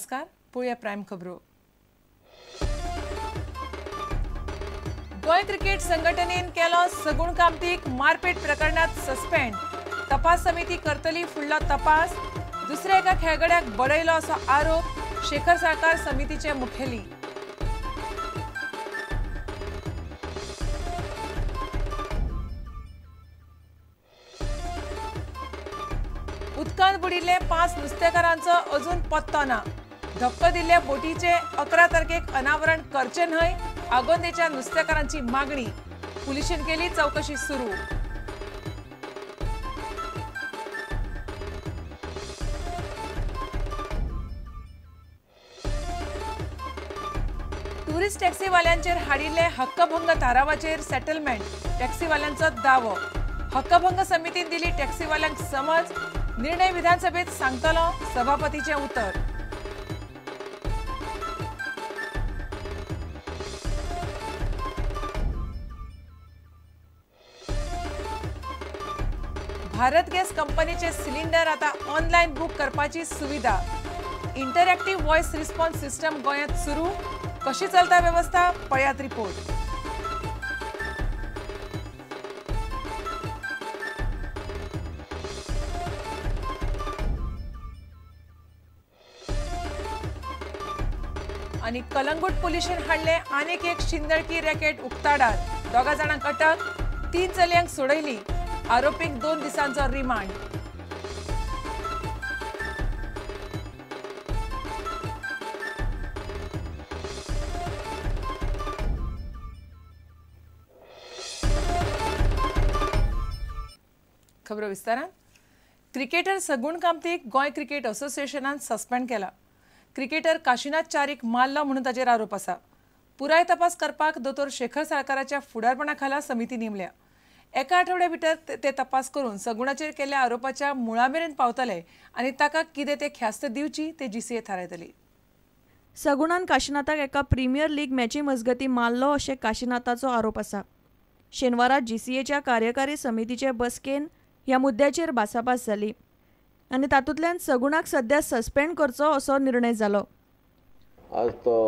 नमस्कार, पळोवया प्रायम खबरो। गोंय क्रिकेट संघटनेन केलो सगुण कामतीक मारपेट प्रकरणात सस्पेंड। तपास समिती करतली फुडलो तपास। दुसऱ्या एका खेळगड्याक बडयलो असो आरोप शेखर साळकार समितीचे मुखेली। उदकांत बुडिल्ले 5 नुस्तेकारांचो अजून पत्तो ना। धक्को दिल्ल्या बोटीचे 11 तारखेक अनावरण करचे न्हय, आगोंदेच्या नुस्तेकारांची मागणी। पुलिशेन केली चौकशी सुरू। टुरिस्ट टॅक्सीवाल्यांचेर हाडिल्ले हक्कभंग थारावाचेर सेटलमेंट, टॅक्सीवाल्यांचो दावो। हक्कभंग समितीन दिली टॅक्सीवाल्यांक समज, निर्णय विधानसभेत सांगतलो सभापतीचें उतर। भारत गॅस कंपनीचे सिलिंडर आता ऑनलायन बुक करपाची सुविधा। इंटरॅक्टिव्ह व्हॉयस रिस्पॉन्स सिस्टम गोंयांत सुरू। कशी चलता व्यवस्था, पळयात रिपोर्ट। आणि कलंगूट पुलिशेन हाडले आनीक एक शिंदळकी रॅकेट उक्ताडार। 2 जाणांक अटक, 3 चलयांक सोडयली। आरोपीक 2 दिसांचो रिमांड। खबरो विस्तारान। क्रिकेटर सगुण कामतीक गोंय क्रिकेट असोसिएशनान सस्पेंड केला। क्रिकेटर काशीनाथ चारीक मारलो म्हणून ताचेर आरोप आसा। पुराय तपास करपाक दोतोर शेखर साळकाराच्या फुडारपणा खाला समिती नेमल्या। एका आठवड्या भितर ते तपास करून सगुणाचेर केल्ल्या आरोपाच्या मुळा मेरेन पावतले आनी ताका कितें ते ख्यास्त दिवची ते जीसीए थारायतली। सगुणान काशीनाथाक एका प्रिमियर लीग मॅची मजगती मारलो अशें काशीनाथाचो आरोप आसा। शेनवारा जीसीएच्या कार्यकारी समितीचे बसकेन ह्या मुद्द्याचेर भासाभास जाली आनी तातूंतल्यान सगुणाक सद्या सस्पेंड करचो असो निर्णय जालो। आज तो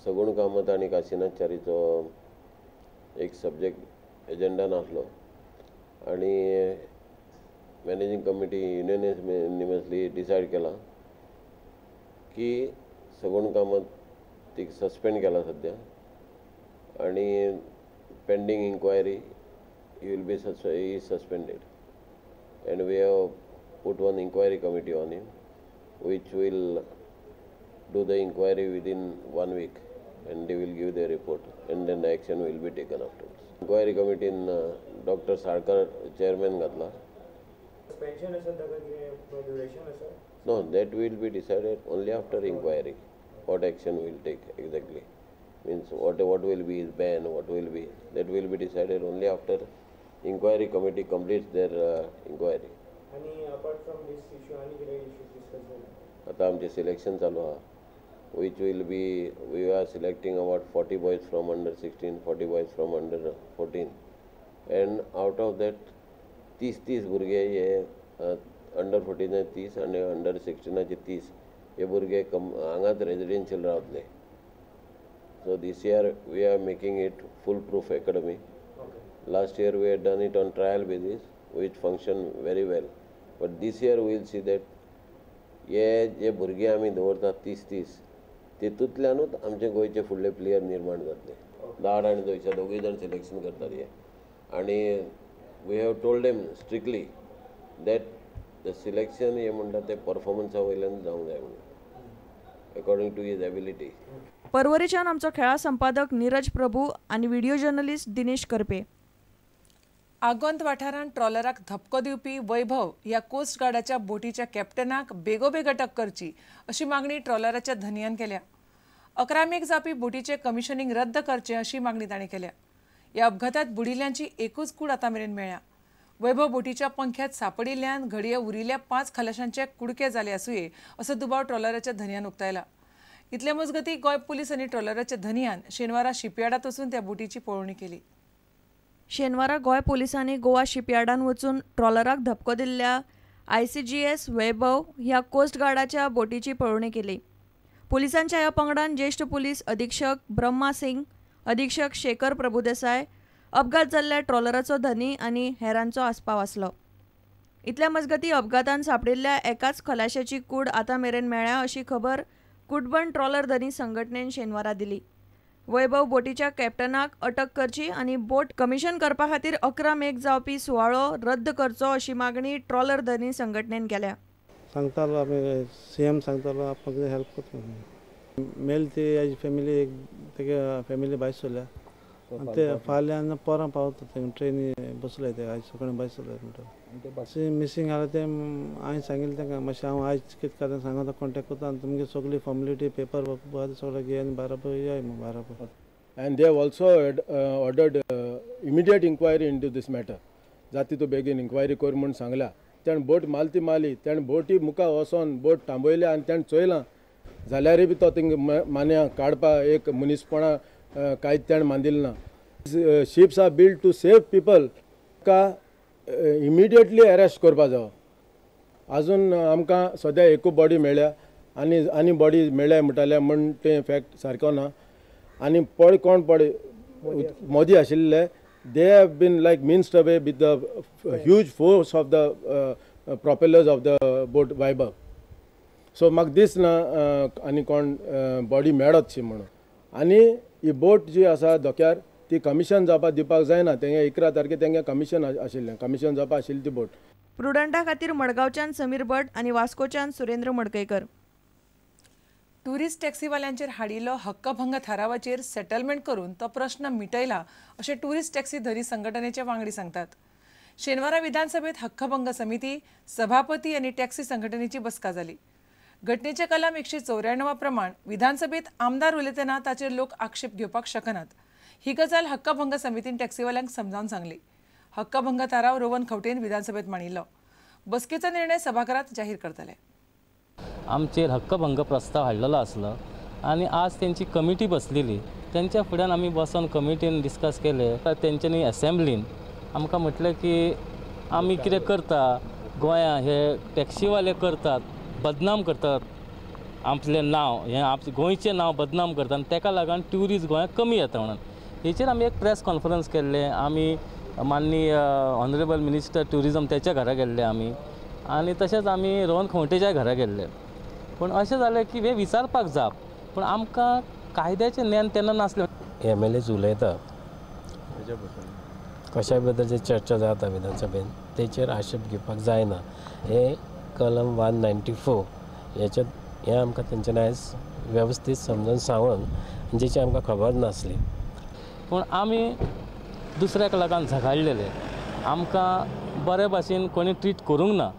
सगुण कामत आनी काशीनाथ चारीचो एक सब्जेक्ट एजेंडा नासलो आनी मॅनेजींग कमिटी युनियनिमसली डिसायड केलां की सगुण कामत तीक सस्पेंड केला सद्या आनी pending inquiry he will be he is suspended and we have put one inquiry committee on him which will do the inquiry within 1 week and they will give their report and then the action will be taken afterwards. Inquiry committee in Dr. Sarkar chairman ghatla. Suspension asa taka kide duration asa? No, that will be decided only after inquiry, what action will take exactly, means what will be his ban, what will be, that will be decided only after inquiry committee completes their inquiry. आणि apart from this issue आणि कितें issues discuss जाले? आता आमचे selection चालू आहा, which will be, we are selecting about 40 boys from under 16, 40 boys from under 14 and out of that 30 भुरगे हे अंडर 14 30 आनी अंडर 16 30 हे भुरगे हांगाच रेजिडेन्शियल रावतले। So this year we are making it full proof academy. Last year we had done it on trial basis, which functioned very well. But this year we will see that हे जे भुरगे आमी दवरतात 30-30 तितूंतल्यानूच आमचे गोंयचे फुडले player निर्माण जातले। लाड आनी दोयशा दोगूय जाण सिलेक्शन करतात हे आनी we have told them strictly that the selection हे म्हणटा ते परफॉर्मन्सा वयल्यान जावंक जाय म्हणून, अकॉर्डिंग टू his ability. परवरीच्यान आमचो खेळा संपादक नीरज प्रभू आनी व्हिडिओ जर्नलिस्ट दिनेश करपे। आगोंद वाठारांत ट्रॉलराक धपको दिवपी वैभव ह्या कोस्ट गार्डाच्या बोटीच्या कॅप्टनाक बेगोबेग अटक करची अशी मागणी ट्रॉलराच्या धनयान केल्या। 11 मेक जावपी बोटीचें कमिशनिंग रद्द करचें अशी मागणी ताणें केल्या। ह्या अपघातात बुडिल्ल्यांची एकूच कूड आतां मेरेन मेळ्ळ्या। वैभव बोटीच्या पंख्यात सापडिल्ल्यान घडये उरिल्ल्या 5 खलाशांचे कुडके जाले आसुये असो दुबाव ट्रॉलराच्या धनयान उक्तायला। इतले मजगती गोंय पुलीस आनी ट्रॉलराच्या धनयान शेनवारा शिपयार्डात वचून त्या बोटीची पळोवणी केली। शेनवारा गोंय पोलिसांनी गोवा शिपयार्डान वचून ट्रॉलराक धपको दिल्ल्या आयसीजीएस वैभव ह्या कोस्ट गार्डाच्या बोटीची पळोवणी केली. पुलिसांच्या ह्या पंगडान ज्येष्ठ पुलीस अधीक्षक ब्रह्मा सिंग, अधीक्षक शेखर प्रभुदेसाय, अपघात जाल्ल्या ट्रॉलराचो धनी आनी हेरांचो आस्पाव आसलो. इतल्या मजगती अपघातान सांपडिल्ल्या एकाच खलाशाची कूड आतां मेरेन मेळ्ळ्या अशी खबर कुटबण ट्रॉलर धनी संघटनेन शेनवारा दिली. वैभव बोटीच्या कॅप्टनाक अटक करची आनी बोट कमिशन करपा खातीर 11 मेक जावपी सुवाळो रद्द करचो अशी मागणी ट्रॉलर धनी संघटनेन केल्या. सांगतालो आमी सीएम सांगतालो आपणाक हेल्प करता. मेल ती एज फॅमिली एक तेगे फॅमिली भायर सरल्या आनी ते फाल्यां पोरां पावता ते ट्रेनी बसले ते आयज सकाळीं भायर सरले म्हणटा. मिसींग आहा तें हांवें सांगिल्लें तांकां मातशें हांव आयज कितें करता सांगता कॉन्टेक्ट करता आनी तुमगे सगळी फॉर्मेलिटी पेपर वर्क सगळें घे आनी बाराबर याय बाराबर. And they have also ordered immediate inquiry into this matter. जाती तो बेगीन इन्क्वायरी कर म्हूण सांगला. तेणें बोट मालती मारली, तेणें बोटी मुखार वचोन बोट थांबयल्या आनी तेणें चोयलां जाल्यारय बी तो थिंग मान्या काडपा एक मनीसपणा कांयच तेणें मांदिलें ना. Ships are build to save people. ताका इमिडिएटली अरेस्ट करपा जावो. आजून आमकां सद्या एकू बॉडी मेळ्ळ्या आनी आनी बॉडी मेळ्ळ्या म्हणटाले म्हूण तें फॅक्ट सारको ना. आनी पड कोण पड मोदी आशिल्ले they have been like minced away with the huge force of the propellers of the boat Vaibhav. So म्हाका दिसना आनी कोण बॉडी मेळत शी म्हणून. आनी ही बोट जी आसा धोक्यार ती कमिशन जावपाक दिवपाक जायना. तेंगे 11 तारखे तेंगे कमिशन आशिल्लें, कमिशन जावपाक आशिल्ली ती बोट. प्रुडंटा खातीर मडगांवच्यान समीर भट आनी वास्कोच्यान सुरेंद्र मडकयकर. टुरिस्ट टॅक्सीवाल्यांचेर हाडिल्लो हक्कभंग थारावाचेर सेटलमेंट करून तो प्रश्न मिटयला अशें टुरिस्ट टॅक्सी धनी संघटनेचे वांगडी सांगतात. शेनवारा विधानसभेत हक्कभंग समिती सभापती आनी टॅक्सी संघटनेची बसका जाली. घटनेचे कलम 194 प्रमाण विधानसभेत आमदार उलयतना ताचेर लोक आक्षेप घेवपाक शकनात. ही गजाल हक्कभंग समितीन टॅक्सीवाल्यांक समजावन सांगली. हक्कभंग थाराव रोवन खवटेन विधानसभेत मांडिल्लो. बसकेचो निर्णय सभाघरात जाहीर करतले. आमचेर हक्कभंग प्रस्ताव हाडलेलो आसलो आनी आज तेंची कमिटी बसलेली. तेंच्या फुड्यान आमी बसोन कमिटीन डिस्कस केले. तेंच्यांनी एसेंब्लीन आमकां म्हटलें की आमी कितें करता गोंया हे टॅक्सीवाले करतात, बदनाम करतात आपलें नांव, हें गोंयचें नांव बदनाम करतात आनी तेका लागून ट्युरिस्ट गोंयांत कमी येता म्हणून. हेचेर आमी एक प्रेस कॉन्फरन्स केल्लें. आमी माननीय ऑनरेबल मिनिस्टर ट्युरिजम तेच्या घरा गेल्ले आमी आनी तशेंच आमी रोहन खंवटेच्या घरा गेल्ले. पूण अशें जालें की हे विचारपाक जाप पूण आमकां कायद्याचें ज्ञान तेन्ना नासलें. एम एल एच उलयता कशा बद्दल चर्चा जाता विधानसभेन तेचेर आक्षेप घेवपाक जायना. हे कलम 194 हेच्यात हें आमकां तेंच्यांनी आयज वेवस्थीत समजून सांगून जेची आमकां खबर नासली. पूण आमी दुसऱ्याक लागून झगाडलेले, आमकां बरे भाशेन कोणी ट्रीट करूंक ना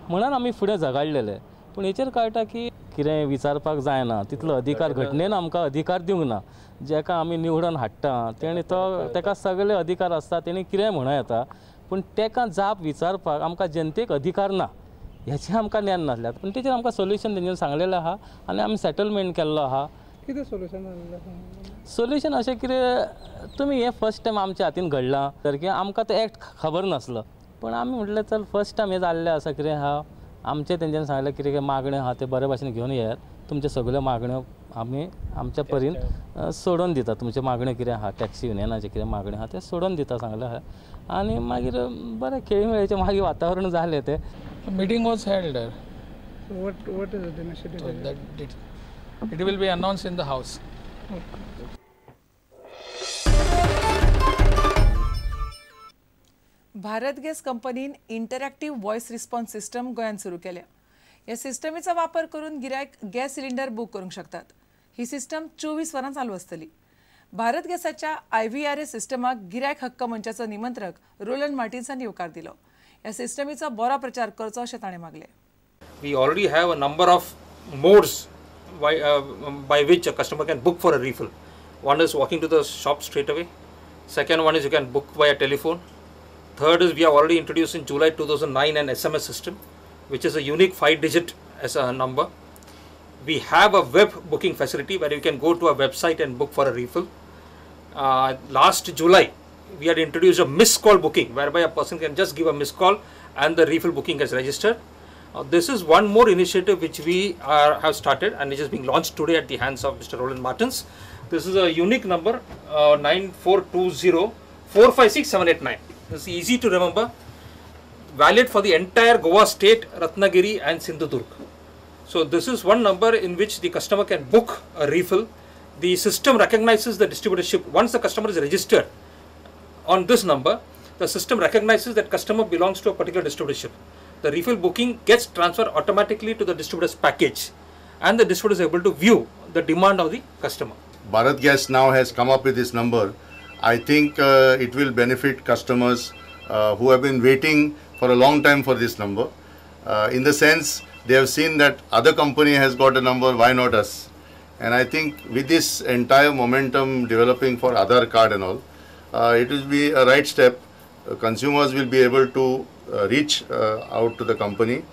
म्हणून आमी फुडें झगाडलेले. पूण हेचेर कळटा की कितें विचारपाक जायना तितलो अधिकार घटनेन आमकां अधिकार दिवंक ना. जेका आमी निवडून हाडटा तेणी तो तेका सगळे अधिकार आसता, तेणी कितें म्हणूं येता, पूण तेका जाप विचारपाक आमकां जनतेक अधिकार ना हेचें आमकां ज्ञान नासलें. पूण तेचेर आमकां सोल्युशन तेंच्यांनी सांगलेलें आहा आनी आमी सेटलमेंट केल्लो आहा. कितें सोल्युशन जाल्लें? सोल्युशन अशें कितें तुमी हें फर्स्ट टायम आमच्या हातीन घडलां तर की आमकां तो एक्ट खबर नासलो. पूण आमी म्हटलें चल फर्स्ट टायम हें जाल्लें आसा कितें आहा. आमचें तेंच्यांनी सांगलें कितें कितें मागण्यो आहा त्यो बरे भाशेन घेवन येयात, तुमच्यो सगळ्यो मागण्यो आमी आमच्या परीन सोडोवन दिता. तुमच्यो मागण्यो कितें आहा टॅक्सी युनियनाच्यो कितें मागण्यो आहा त्यो सोडोवन दिता सांगलें आहा. आनी मागीर बरें खेळमेळीचें मागीर वातावरण जालें तें. Meeting was held. So what is the initiative? So that it will be announced in the house. Okay. Bharat gas कंपनीन इंटरॅक्टिव्ह व्हॉयस रिस्पॉन्स सिस्टम गोंयांत सुरू केल्या. ह्या सिस्टमीचो वापर करून गिरायक गॅस सिलिंडर बूक करूंक शकतात. ही सिस्टम 24 वरां चालू आसतली. भारत गॅसाच्या IVRS सिस्टमाक गिरायक हक्क मंचाचो निमंत्रक रोलन मार्टिन्सान येवकार दिलो. ह्या सिस्टमीचो बरो प्रचार करचो अशें ताणें मागलें. We already have a number of modes by which a customer can book for a refill. One is walking to the shop straight away. Second one is you can book via telephone. Third is we have already introduced in July 2009 an SMS system, which is a unique 5-digit as a number. We have a web booking facility where you can go to a website and book for a refill. Last July, we had introduced a missed call booking, whereby a person can just give a missed call and the refill booking is registered. This is one more initiative which we have started and which is being launched today at the hands of Mr. Roland Martins. This is a unique number, 9420 456 789. This is easy to remember, valid for the entire Goa state, Ratnagiri and Sindhudurg. So this is one number in which the customer can book a refill. The system recognizes the distributorship. Once the customer is registered on this number, the system recognizes that customer belongs to a particular distributorship. The refill booking gets transferred automatically to the distributor's package, and the distributor is able to view the demand of the customer. Bharat Gas now has come up with this number. I think it will benefit customers who have been waiting for a long time for this number. In the sense, they have seen that other company has got a number, why not us? And I think with this entire momentum developing for Aadhaar card and all, it will be a right step. Consumers will be able to reach out to the company.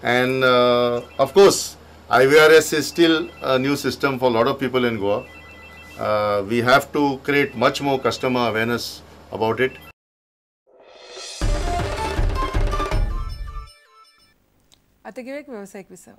And of course, IVRS is still a new system for a lot of people in Goa. We have to create much more customer awareness about it. आता घेऊया एक व्यावसायिक विसव.